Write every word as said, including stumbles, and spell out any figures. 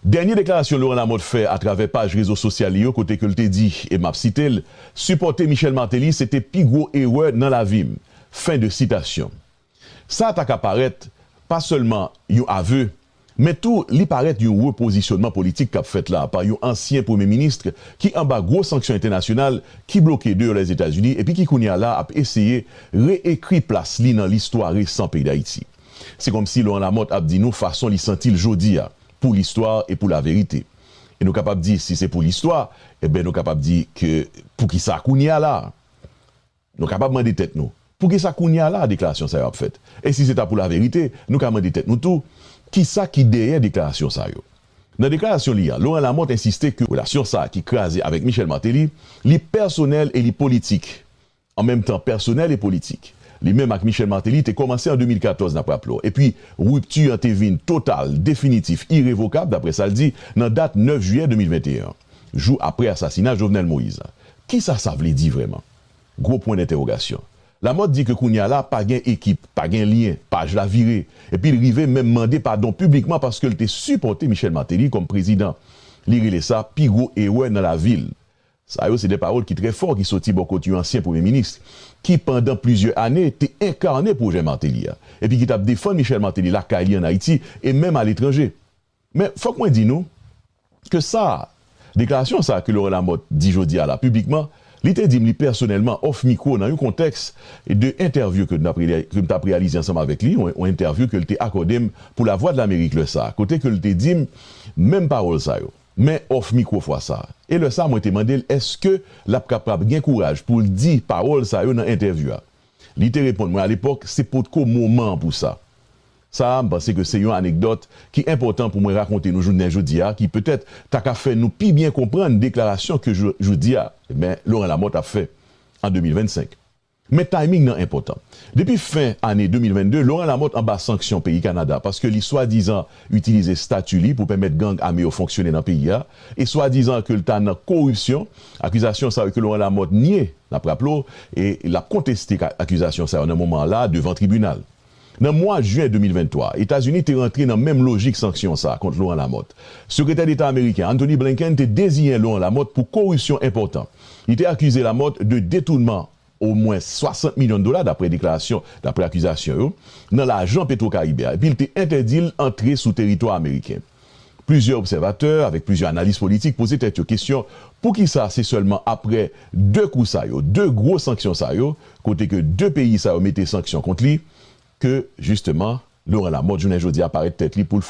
Dènye deklarasyon Laurent Lamothe fè atravè paj rezo sosyal li yo, kote ke l te di, e m ap site l, "Sipòte Michel Martelly, se te pi gwo erè nan lavi m." Fen de sitasyon. Sa ta ka parèt pa sèlman yon ave, men tou li parèt yon repozisyonman politik k ap fèt la pa yon ansyen premye minis ki anba gwo sanksyon entènasyonal, ki bloke deyò Lèzetazini epi ki kounye a la ap eseye reekri plas li nan listwa resan peyi Dayiti. Se kòmsi Laurent Lamothe ap di nou fason li santi l jodi a, pou listwa e pou laverite. E nou kapab di, si se pou listwa, ebyen nou kapab di ke poukisa kounye a la? Nou kapab mande tèt nou, poukisa kounye a la deklarasyon sa yo ap fèt? E si se ta pou laverite, nou ka mande tèt nou tou, kisa ki dèyè deklarasyon sa yo? Nan deklarasyon li a, Laurent Lamothe ensiste ke relasyon sa a ki kraze avèk Michel Martelly, li pèsonèl e li politik. An menm tan, pèsonèl e politik. Li menm ak Michel Martelly te kòmanse an de mil katòz, n ap raple w. Epi, ripti an te vin total, definitif, irevokab, daprè sa l di, nan dat nèf jiyè de mil venteyen, jou apre asasina Jovenel Moïse. Kisa sa vle di vrèman? Gwo pwen dentèwogasyon. Lamothe di ke kounye a la, pa gen ekip, pa gen lyen, paj la vire. Epi l rive menm mande padon piblikman paske l te sipòte Michel Martelly kòm prezidan. Li rele sa pi gwo erè nan lavi l. Sa yo se de pawòl ki trè fò ki soti bò kot yon ansyen premye minis ki pandan plizyè ane te enkane pwojè Martelly a, epi ki t ap defann Michel Martelly lakay li ann Ayiti e menm aletranje. Men fòk mwen di nou ke sa, deklarasyon sa ke Laurent Lamothe di jodi a la piblikman, li te di m li pèsonèlman off mikwo nan yon kontèks de entèvyou ke m t ap reyali-, ke m t ap reyalize ansanm avèk li, yon, yon entèvyou ke l te akòde m pou Lavwadlamerik lè sa a, kote ke l te di m menm pawòl sa yo. Men off mikwo fwa sa a. E lè sa a, mwen te mande l èske l ap kapab gen kouraj pou l di pawòl sa yo nan entèvyou a. Li te reponn mwen alepòk, se potko moman an pou sa. Sa a, m panse ke se yon anekdòt ki enpòtan pou mwen rakonte nou jounen jodi a, ki petèt ta ka fè nou pi byen konprann deklarasyon ke jo-, jodi a, ebyen, Laurent Lamothe ap fè an de mil vennsenk. Men timing nan enpòtan. Depi fen ane de mil vennde, Laurent Lamothe anba sanksyon peyi Kanada paske li swadizan itilize stati li pou pèmèt gang ame yo fonksyone nan peyi a, e swadizan ke l ta nan koripsyon. Akizasyon sa yo ke Laurent Lamothe nye, n ap raple w, e l ap konteste ka-, akizasyon sa yo nan moman an la devan tribinal. Nan mwa jen de mil venntwa, Etazini te rantre nan menm lojik sanksyon sa a kont Laurent Lamothe. Sekretè Deta ameriken Anthony Blinken te deziyen Laurent Lamothe pou koripsyon enpòtan. Li te akize Lamothe de detounman omwen swasant milyon dola, daprè deklarasyon, daprè akizasyon yo, nan lajan Petwokaribe a, epi l te entèdi l antre sou teritwa ameriken. Plizyè obsèvatè, avèk plizyè analis politik, poze tèt yo kesyon, poukisa se sèlman aprè de kou sa yo, de gwo sanksyon sa yo, kote ke de peyi sa yo mete sanksyon kont li, ke, jisteman, Laurent Lamothe, jounen jodi a, parèt tèt li pou l